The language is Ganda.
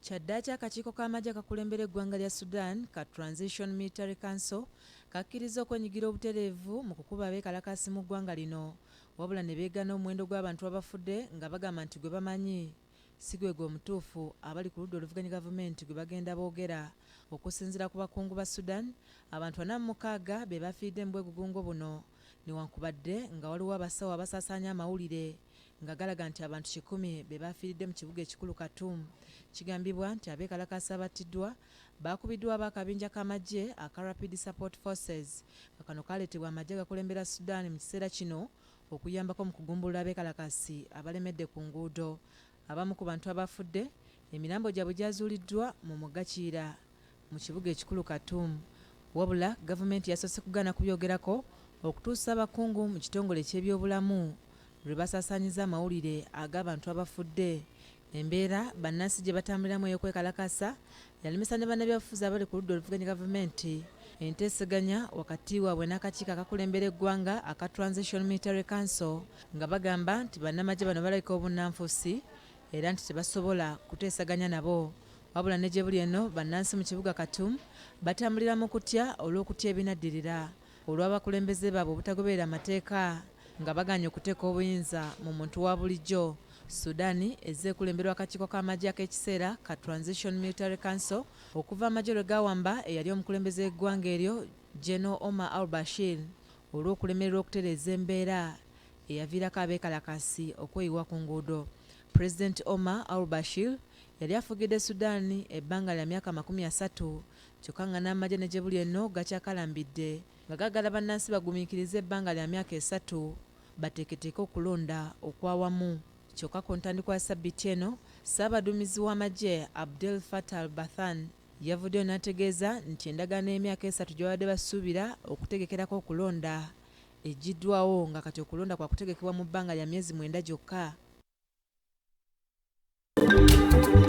Kyaddaaki akakiiko k'amagye akakulembera eggwanga lya Sudan ka Transition Military Council kakkirizza okwenyigira obutereevu mu kukuba abeekalakaasi mu ggwanga lino wabula ne beegaana omuwendo gw'abantu abafudde nga bagamba nti gwe bamanyi si gwegwo omutuufu abali ku ludda oluvuganya gavumenti gwe bagenda boogera. Okusinziira ku bakungu ba Sudan, abantu 46 be bafiiridde mu bwegugungo buno newankubadde nga waliwo abasawo abasaasaanya amawulire nga galaga nti abantu kikumi be baafiiridde mu kibuga ekikulu Khartoum. Kigambibwa nti abeekalakaasi abattiddwa baakubiddwa ab'akabinja k'amagye aka Rapid Support Forces nga kano kaaleetebwa amagye agakulembera Sudan mu kiseera kino okuyambako mu kugumbulula abeekalakaasi abalemedde ku nguudo. Abamu ku bantu abafudde, emirambo gyabwe gyazuuliddwa mu mugga Kiyira mu kibuga ekikulu Khartoum. Wabula gavumenti yasoose kugaana kubyogerako okutuusa abakungu mu kitongole eky'ebyobulamu lwe basaasaanyizza amawulire ag'abantu abafudde. Embeera bannansi gye batambuliramu ey'okwekalakaasa yalemesa ne bannabyabufuzi abali ku ludda oluvuganya gavumenti enteeseganya wakati waabwe n'akakiiko akakulembera eggwanga aka Transition Military Council nga bagamba nti bannamagye bano balabika obunnanfuusi era nti tebasobola kuteesaganya nabo. Wabula ne gye buli eno bannansi mu kibuga Khartoum batambulira mu kutya olw'okutya ebinaddirira olw'abakulembeze baabwe obutagoberera mateeka nga bagaanye okuteeka obuyinza mu muntu wa bulijjo. Sudan ezze ekulemberwa akakiiko k'amagye ak'ekiseera ka Transition Military Council okuva amagye lwe gaawamba eyali omukulembeze w'eggwanga eryo General Omar al-Bashir olw'okulemererwa okutereeza embeera eyaviirako abeekalakaasi okweyiwa ku nguudo. Pulezidenti Omar al-Bashir yali afugidde Sudan ebbanga lya myaka 30 kyokka nga n'amagye ne gye buli eno gakyakalambidde nga gaagala bannansi bagumiikirize ebbanga lya myaka esatu bateeketeeke okulonda okwawamu. Kyokka ku ntandikwa ya ssabbiiti eno, Ssaabaduumizi w'amagye Abdel Fattah al-Burhan yavuddeyo n'ategeeza nti endagaano y'emyaka esatu gye babadde basuubira okutegekerako okulonda eggyiddwawo nga kati okulonda kwakutegekebwa mu bbanga lya myezi mwenda gyokka.